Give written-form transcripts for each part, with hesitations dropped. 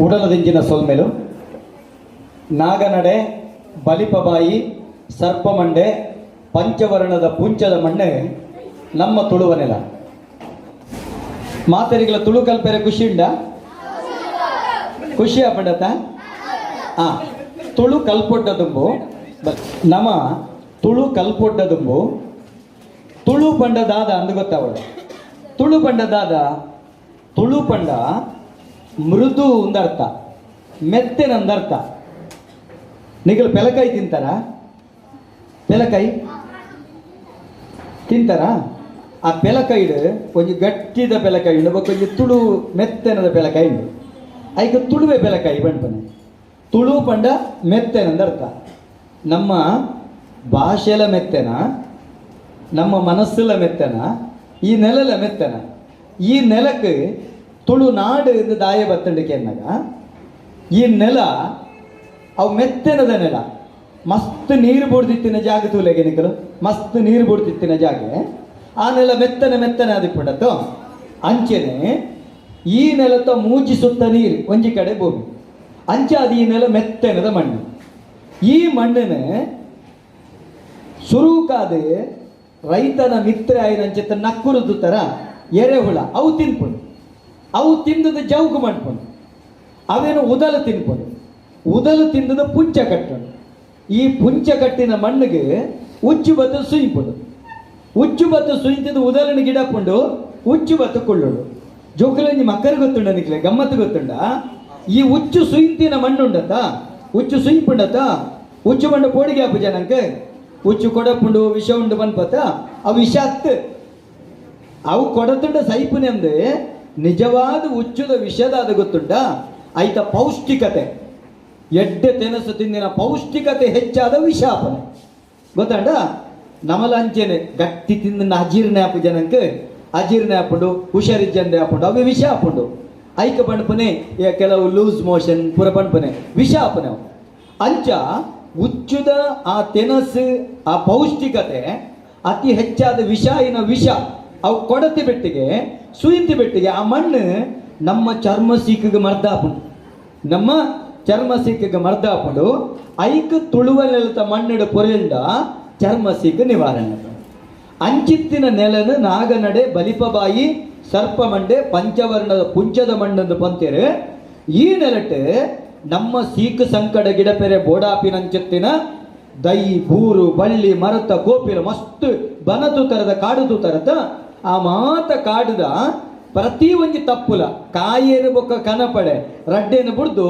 ಉಡಲದಿಂಜಿನ ಸೊಲ್ಮೆಲು. ನಾಗನಡೆ, ಬಲಿಪಬಾಯಿ, ಸರ್ಪಮಂಡೆ, ಪಂಚವರ್ಣದ ಪುಂಚದ ಮಣ್ಣೆ ನಮ್ಮ ತುಳುವ ನೆಲ. ಮಾತೆರಿಗಳ ತುಳು ಕಲ್ಪೆರೆ ಖುಷಿ ಉಂಡ? ಖುಷಿ ಆಪಂಡತ? ಆ ತುಳು ಕಲ್ಪೊಡ್ಡ ದುಂಬು, ನಮ ತುಳು ಕಲ್ಪೊಡ್ಡ ದುಂಬು ತುಳು ಪಂಡ ದಾದ ಅಂದ್ ಗೊತ್ತಾವಳು. ತುಳು ಪಂಡ ದಾದ? ತುಳು ಪಂಡ ಮೃದು ಒಂದರ್ಥ, ಮೆತ್ತೆನಂದರ್ಥ. ನಿಗಲು ಪೆಲಕಾಯಿ ತಿಂತಾರ? ಪೆಲಕಾಯಿ ತಿಂತಾರಾ? ಆ ಪೆಲಕಾಯಿಡ್ ಒಂಜಿ ಗಟ್ಟಿದ ಪೆಲಕಾಯಿ ಉಂಡು, ಬೊಕ್ಕ ಒಂಜಿ ತುಳು ಮೆತ್ತೆನದ ಪೆಲಕಾಯಿ ಉಂಡು. ಐಕ್ ತುಳುವೆ ಪೆಲಕಾಯಿ ಪನ್ಪನೆ. ತುಳು ಪಂಡ ಮೆತ್ತೆನಂದರ್ಥ. ನಮ್ಮ ಭಾಷೆಲ ಮೆತ್ತೆನ, ನಮ್ಮ ಮನಸ್ಸುಲ ಮೆತ್ತನ, ಈ ನೆಲಲ ಮೆತ್ತನ. ಈ ನೆಲಕ್ಕೆ ತುಳು ನಾಡು ಎಂದು ದಾಯ ಬತ್ತಂಡಿಕೆ ಎನ್ನಗ, ಈ ನೆಲ ಅವು ಮೆತ್ತೆನದ ನೆಲ. ಮಸ್ತ್ ನೀರು ಬುಡ್ದಿತ್ತಿನ ಜಾಗ ತೂಲೆಗೆ ನಿಕಲು. ಮಸ್ತ್ ನೀರು ಬುಡ್ದಿತ್ತಿನ ಜಾಗೆ, ಆ ನೆಲ ಮೆತ್ತನೆ ಮೆತ್ತನೆ ಆದಿಪ್ಪುಂಡತ್ತು. ಅಂಚೆನೆ ಈ ನೆಲತ ಮೂಜಿ ಸುತ್ತ ನೀರು, ಒಂಜಿ ಕಡೆ ಭೂಮಿ. ಅಂಚೆ ಅದು ಈ ನೆಲ ಮೆತ್ತನದ ಮಣ್ಣು. ಈ ಮಣ್ಣನ್ನು ಸುರುಕಾದ ರೈತನ ಮಿತ್ರ ಆಯಿನಂಚಿತ್ತ ನಕ್ಕುರುದು ತರ ಎರೆಹುಳ ಅವು ತಿನ್ಪುಂಡು. ಅವು ತಿಂದದ ಜೌಗು ಮನ್ಪುಂಡು. ಅವೇನು ಉದಲು ತಿನ್ಪುಂಡು. ಉದಲು ತಿಂದದ ಪುಂಚ ಕಟ್ಟುಂಡು. ಈ ಪುಂಚ ಕಟ್ಟಿನ ಮಣ್ಣಿಗೆ ಉಚ್ಚು ಬತ್ತು ಸುಯಿಂಪುಂಡು. ಉಚ್ಚು ಬತ್ತು ಸುಯಿಂತಿದ ಉದಲಿನ ಗಿಡ ಪುಂಡು, ಉಚ್ಚು ಬತ್ತು ಕೊಳ್ಳುಂಡು. ಜೋಕುಲಂಜಿ ಮಕ್ಕಳು ಗೊತ್ತುಂಡ ನಿಕ್ಲೆ? ಗಮ್ಮತ್ತು ಗೊತ್ತುಂಡ? ಈ ಉಚ್ಚು ಸುಯಿಂತಿನ ಮಣ್ಣುಂಡತ, ಉಚ್ಚು ಸುಯಿಂಪುಂಡತ. ಉಚ್ಚು ಮಣ್ಣು ಪೋಡಿಗೆ ಆಪು ಜನಂಕ್. ಉಚ್ಚು ಕೊಡಪುಂಡು, ವಿಷ ಉಂಡು ಪನ್ಪತ. ಅವು ವಿಷ ಅತ್ತು, ಅವು ಕೊಡತುಂಡ ಸೈಪುನೆಂದು. ನಿಜವಾದ ಉಚ್ಚುದ ವಿಷದ ಅದು ಗೊತ್ತುಂಡ? ಐತ ಪೌಷ್ಟಿಕತೆ, ಎಡ್ಡೆ ತೆನಸು ತಿಂದಿನ ಪೌಷ್ಟಿಕತೆ ಹೆಚ್ಚಾದ ವಿಷಾಪನೆ ಗೊತ್ತಂಡ? ನಮಲಂಚೆನೆ ಗಟ್ಟಿ ತಿಂದಿನ ಅಜೀರ್ಣ ಆಪು ಜನಂಕ್. ಅಜೀರ್ಣ ಆಪುಂಡು, ಹುಷಾರಿಜ್ಜಂದೆ ಆಪುಂಡು, ಅವು ವಿಷ ಆಪುಂಡು. ಐಕ ಪಂಡ್ಪನೆ ಕೆಲವು ಲೂಸ್ ಮೋಷನ್ ಪೂರ ಪಂಡ್ಪನೆ, ವಿಷ ಆಪನೆ ಅವು. ಅಂಚ ಉಚ್ಚುದ ಆ ತೆನಸು, ಆ ಪೌಷ್ಟಿಕತೆ ಅತಿ ಹೆಚ್ಚಾದ ವಿಷ ಇನ ವಿಷ ಅವು ಕೊಡತಿ ಬೆಟ್ಟಿಗೆ, ಸುಯಿಂತಿ ಬೆಟ್ಟಿಗೆ ಆ ಮಣ್ಣು ನಮ್ಮ ಚರ್ಮ ಸೀಕಿಗೆ ಮರ್ದಾಪುಂಡು. ನಮ್ಮ ಚರ್ಮ ಸೀಕಿಗೆ ಮರ್ದಾಪುಂಡು. ಐಕ್ ತುಳುವ ನೆಲತ ಮಣ್ಣಿಡು ಪೊರೆಂಡ ಚರ್ಮ ಸೀಕು ನಿವಾರಣೆ. ಅಂಚಿತ್ತಿನ ನೆಲನು ನಾಗನಡೆ, ಬಲಿಪಬಾಯಿ, ಸರ್ಪಮಂಡೆ, ಪಂಚವರ್ಣದ ಪುಂಚದ ಮಣ್ಣಂದು ಪಂತೇರು. ಈ ನೆಲಟ್ ನಮ್ಮ ಸೀಕು ಸಂಕಡ ಗಿಡಪೆರೆ ಬೋಡಾಪಿನಂಚಿತ್ತಿನ ದೈ, ಬೂರು, ಬಳ್ಳಿ, ಮರತ ಕೋಪಿಲ ಮಸ್ತ್ ಬನತು ತರದ ಕಾಡುದು ತರತ. ಆ ಮಾತ ಕಾಡುದ ಪ್ರತಿ ಒಂಜಿ ತಪ್ಪುಲ ಕಾಯೇರು ಬೊಕ್ಕ ಕನಪಡೆ ರಡ್ಡೇನು ಬುಡ್ದು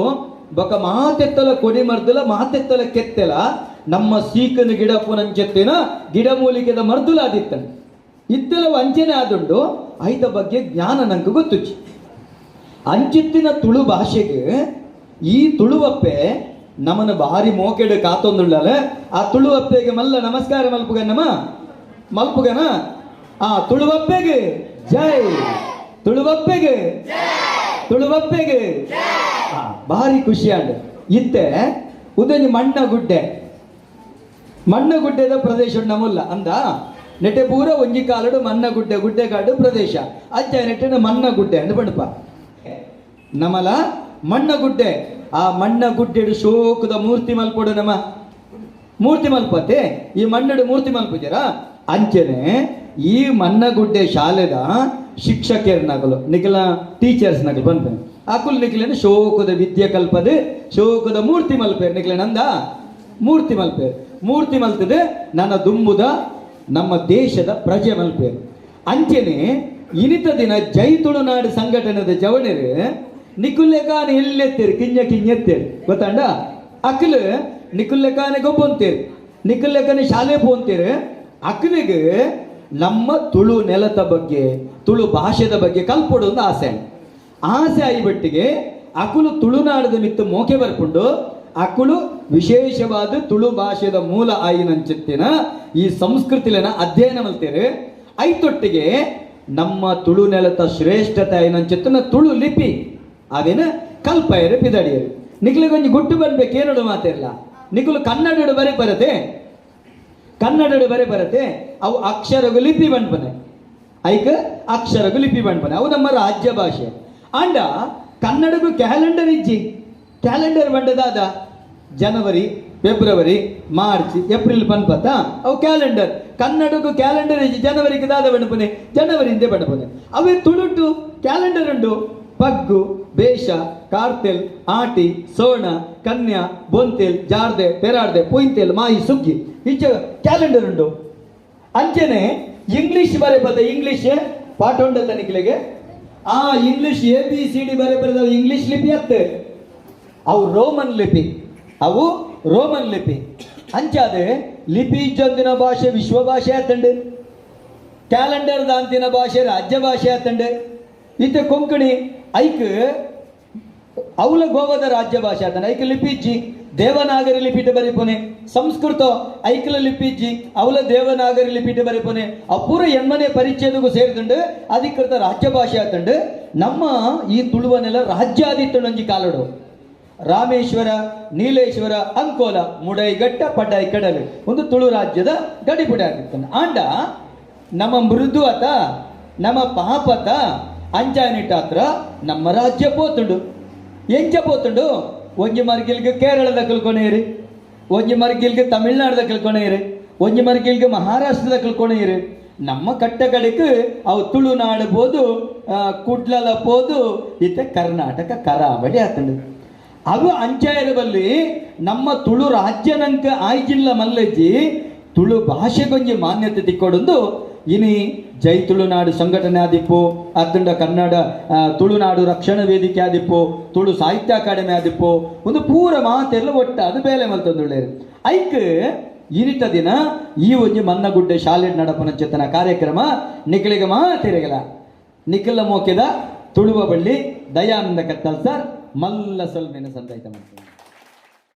ಬೊಕ್ಕ ಮಾತೆತ್ತಲ ಕೊಡಿ ಮರ್ದುಲ, ಮಾತೆತ್ತಲ ಕೆತ್ತೆಲ ನಮ್ಮ ಸೀಕನ ಗಿಡ ಪುನಂಚೆತ್ತಿನ ಗಿಡ ಮೂಲಿಕೆದ ಮರ್ದುಲ ಆದಿತ್ತನು. ಇತ್ತೆಲ ವಂಚನೆ ಆದುಂಡು. ಐತ ಬಗ್ಗೆ ಜ್ಞಾನ ನಂಗೆ ಗೊತ್ತುಚ್ಚಿ. ಅಂಚಿತ್ತಿನ ತುಳು ಭಾಷೆಗೆ ಈ ತುಳುವಪ್ಪೆ ನಮನ ಭಾರಿ ಮೋಕೆಡು ಕಾತೊಂದುಳ್ಳಲ್ಲ. ಆ ತುಳುವಪ್ಪೆಗೆ ಮಲ್ಲ ನಮಸ್ಕಾರ ಮಲ್ಪುಗನ್ನಮ್ಮ, ಮಲ್ಪುಗನ. ಆ ತುಳುವಪ್ಪೆಗೆ ಜೈ, ತುಳುವಪ್ಪೆಗೆ, ತುಳುವಪ್ಪೆಗೆ. ಭಾರಿ ಖುಷಿ ಆಂಡ್. ಇತ್ತೆ ಉದೊಂಜಿ ಮಣ್ಣ ಗುಡ್ಡೆ, ಮಣ್ಣಗುಡ್ಡೆದ ಪ್ರದೇಶ ನಮುಲ್ಲ ಅಂದ. ನೆಟೆ ಪೂರ ಒಂಜಿ ಕಾಲಡು ಮನ್ನಗುಡ್ಡೆ, ಗುಡ್ಡೆಗಾಡು ಪ್ರದೇಶ. ಅಜ್ಜ ನೆಟ್ಟಿನ ಮನ್ನಗುಡ್ಡೆ ಅಂದ್ ಪಂಡಪ. ನಮಲ ಮಣ್ಣಗುಡ್ಡೆ. ಆ ಮಣ್ಣಗುಡ್ಡೆಡು ಶೋಕದ ಮೂರ್ತಿ ಮಲ್ಪೊಡು ನಮ್ಮ. ಮೂರ್ತಿ ಮಲ್ಪತ್ತೆ, ಈ ಮಣ್ಣಡು ಮೂರ್ತಿ ಮಲ್ಪುಜರ? ಅಂಚೆನೆ ಈ ಮನ್ನಗುಡ್ಡೆ ಶಾಲೆದ ಶಿಕ್ಷಕಿಯರ್ನಗಲು, ನಿಖಲ ಟೀಚರ್ಸ್ ನಗಲು ಬಂದ್ಪೇನೆ. ಅಕುಲ್ ನಿಖಲೇನು ಶೋಕದ ವಿದ್ಯೆ ಕಲ್ಪದೆ ಶೋಕದ ಮೂರ್ತಿ ಮಲ್ಪೇರು. ನಿಖಲೆ ನಂದ ಮೂರ್ತಿ ಮಲ್ಪೇರು. ಮೂರ್ತಿ ಮಲ್ತದೆ ನನ್ನ ದುಂಬುದ ನಮ್ಮ ದೇಶದ ಪ್ರಜೆ ಮಲ್ಪೇರು. ಅಂಚೆನೆ ಇನಿತ ದಿನ ಜೈ ತುಳುನಾಡು ಸಂಘಟನೆದ ಜವಣರು ನಿಕುಲ್ಲೆಕಾನೆ ಎಲ್ಲೆತ್ತೇರು, ಕಿಂಜ ಕಿಂಜೆತ್ತೇರು ಗೊತ್ತಾಂಡ? ಅಕ್ಲು ನಿಕುಲ್ಲೆಕಾನೆ ಗೊಬ್ಬಂತೇರು, ನಿಕುಲ್ಲೆಕಾನೆ ಶಾಲೆ ಪೋಂತೇರು. ಅಕ್ಲಿಗೆ ನಮ್ಮ ತುಳು ನೆಲದ ಬಗ್ಗೆ, ತುಳು ಭಾಷೆದ ಬಗ್ಗೆ ಕಲ್ಪೊಡು ಒಂದು ಆಸೆ. ಆಸೆ ಆಯಿಬಟ್ಟಿಗೆ ಅಕುಲು ತುಳುನಾಡದ ಮಿತ್ತು ಮೋಕೆ ಬರ್ಪುಂಡು. ಅಕುಲು ವಿಶೇಷವಾದ ತುಳು ಭಾಷೆದ ಮೂಲ ಆಯಿನಂಚಿತ್ತಿನ ಈ ಸಂಸ್ಕೃತಿಲನ ಅಧ್ಯಯನ ಮಲ್ತೇರು. ಐತೊಟ್ಟಿಗೆ ನಮ್ಮ ತುಳು ನೆಲತ ಶ್ರೇಷ್ಠತೆ ಆಯಿನಂಚಿತ್ತಿನ ತುಳು ಲಿಪಿ ಅವೇನ ಕಲ್ಪಯರು, ಪಿದಡಿಯರು. ನಿಕ್ಲಿಗೊಂಜಿ ಗುಟ್ಟು ಬರ್ಬೇಕು ಏನೋಡು ಮಾತಿರ್ಲ. ನಿಕುಲು ಕನ್ನಡಡು ಬರೀ ಬರತೆ, ಕನ್ನಡಡು ಬರೀ ಬರತೆ. ಅವು ಅಕ್ಷರಗು ಲಿಪಿ ಬಂಡ್ಪನೆ. ಐಕ್ ಅಕ್ಷರಗು ಲಿಪಿ ಬಂಡ್ಪನೆ. ಅವು ನಮ್ಮ ರಾಜ್ಯ ಭಾಷೆ. ಅಂಡ ಕನ್ನಡಗೂ ಕ್ಯಾಲೆಂಡರ್ ಇಜ್ಜಿ. ಕ್ಯಾಲೆಂಡರ್ ಬಂಡದಾದ ಜನವರಿ, ಫೆಬ್ರವರಿ, ಮಾರ್ಚ್, ಏಪ್ರಿಲ್ ಪನ್ಪತ್ತ ಅವು ಕ್ಯಾಲೆಂಡರ್. ಕನ್ನಡಕ್ಕೂ ಕ್ಯಾಲೆಂಡರ್ ಇಜ್ಜಿ. ಜನವರಿಗೆ ದಾದ ಬಣ್ಣಪುನೆ, ಜನವರಿಂದೇ ಬಣ್ಣಪುನೆ. ಅವೇ ತುಳುಟು ಕ್ಯಾಲೆಂಡರ್ ಉಂಡು. ಪಗ್ಗು, ಬೇಷ, ಕಾರ್ತೆಲ್, ಆಟಿ, ಸೋಣ, ಕನ್ಯಾ, ಬೊಂತೆಲ್, ಜಾರ್ದೆ, ಪೆರಾರ್ದೆ, ಪುಯಿಂತೆಲ್, ಮಾಯಿ, ಸುಗ್ಗಿ ಇಂಚ ಕ್ಯಾಲೆಂಡರ್ ಉಂಡು. ಅಂಚನೆ ಇಂಗ್ಲಿಷ್ ಬರೆ ಇಂಗ್ಲಿಷ್ ಪಾಠ ಉಂಡತ್ತ ನಿಕ್ಲೆಗೆ? ಆ ಇಂಗ್ಲಿಷ್ ABCD ಬರೆ ಬರೆದ ಇಂಗ್ಲಿಷ್ ಲಿಪಿ ಅತ್ತೆ, ಅವು ರೋಮನ್ ಲಿಪಿ, ಅವು ರೋಮನ್ ಲಿಪಿ. ಅಂಚಾದೆ ಲಿಪಿ ಇಜ್ಜೊಂದಿನ ಭಾಷೆ ವಿಶ್ವ ಭಾಷೆ ಆತಂಡು, ಕ್ಯಾಲೆಂಡರ್ ದಾಂತಿನ ಭಾಷೆ ರಾಜ್ಯ ಭಾಷೆ ಆತಂಡು. ಇತ್ತೆ ಕೊಂಕಣಿ ಐಕ್ ಅವಲ ಗೋವಾದ ರಾಜ್ಯ ಭಾಷೆ ಆತಂಡ, ಐಕ್ ಲಿಪಿ ಇಜ್ಜಿ, ದೇವನಾಗರಿ ಲಿಪಿಟ ಬರಿಪುನೆ. ಸಂಸ್ಕೃತ ಐಕ್ಲ ಲಿಪಿ ಇಜ್ಜಿ, ಅವಲ ದೇವನಾಗರಿ ಲಿಪಿಟ ಬರಿಪುನೆ. ಅವು ಪೂರ ಎಣ್ಮನೆ ಪರಿಚ್ಛೇದಕ್ಕೂ ಸೇರಿದುಂಡು ಅಧಿಕೃತ ರಾಜ್ಯ ಭಾಷೆ ಆತಂಡು. ನಮ್ಮ ಈ ತುಳುವನೆಲ್ಲ ರಾಜ್ಯಾದಿತ್ತುಂಡೊಂಜಿ ಕಾಲಡು. ರಾಮೇಶ್ವರ, ನೀಲೇಶ್ವರ, ಅಂಕೋಲ, ಮುಡೈಗಟ್ಟ, ಪಡ್ಡಾಯಿ ಕಡಲು ಒಂದು ತುಳು ರಾಜ್ಯದ ಗಡಿಪುಡಿ ಆಗಿತ್ತು. ಆಂಡ ನಮ್ಮ ಮೃದು ಅತ ನಮ್ಮ ಪಾಪತ ಅಂಚಾನಿಟ್ಟಾತ್ರ ನಮ್ಮ ರಾಜ್ಯ ಪೋತುಂಡು. ಎಂಚ ಪೋತುಂಡು? ಒಂಜಿ ಮರ್ಗಿಲ್ಗೆ ಕೇರಳದ ಕಲ್ಕೊನೇರಿ, ಒಂಜಿ ಮರ್ಗಿಲ್ಗೆ ತಮಿಳ್ನಾಡದ ಕಲ್ಕೊನೇರಿ, ಒಂಜಿ ಮರ್ಗಿಲ್ಗೆ ಮಹಾರಾಷ್ಟ್ರದ ಕಲ್ಕೊನೇರಿ. ನಮ್ಮ ಕಟ್ಟ ಕಡೆಗೆ ಅವು ತುಳುನಾಡು ಪೋದು, ಕುಡ್ಲಲ ಪೋದು, ಇತ್ತೆ ಕರ್ನಾಟಕ ಕರಾವಳಿ ಆತಂಡು. ಅವು ಅಂಚಾಯಿರಬಲ್ಲಿ ನಮ್ಮ ತುಳು ರಾಜ್ಯನಂಕ ಆಯ್ಜಿಲ್ಲ ಮಲ್ಲಜ್ಜಿ ತುಳು ಭಾಷೆಗೊಂಜಿ ಮಾನ್ಯತೆ ತಿಕ್ಕೊಡೊಂದು ಇನಿ ಜೈ ತುಳುನಾಡು ಸಂಘಟನೆ ಆದಿಪ್ಪು, ಅತ್ತಂಡ ಕನ್ನಡ ತುಳುನಾಡು ರಕ್ಷಣಾ ವೇದಿಕೆ ಆದಿಪ್ಪು, ತುಳು ಸಾಹಿತ್ಯ ಅಕಾಡೆಮಿ ಆದಿಪ್ಪು, ಒಂದು ಪೂರ ಮಾತೆಲ್ಲ ಒಟ್ಟಾದ ಬೇಲೆ ಮಲ್ತೊಂದುಳ್ಳೇರು. ಐಕ್ ಇನಿತ ದಿನ ಈ ಒಂಜಿ ಮನ್ನಗುಡ್ಡೆ ಶಾಲೆ ನಡಪನ ಚೇತನ ಕಾರ್ಯಕ್ರಮ ನಿಖಲಿಗೆ ಮಾತಿರಗಲ ನಿಖಲ ಮೋಕೆದ ತುಳುವ ಬಳ್ಳಿ ದಯಾನಂದ ಕತ್ತಲ್ ಸರ್ ಮಲ್ಲ ಸೊಲ್ಮೆನ ಸಂದಾಯ್ತ ಮಾಡ್ತಾರೆ.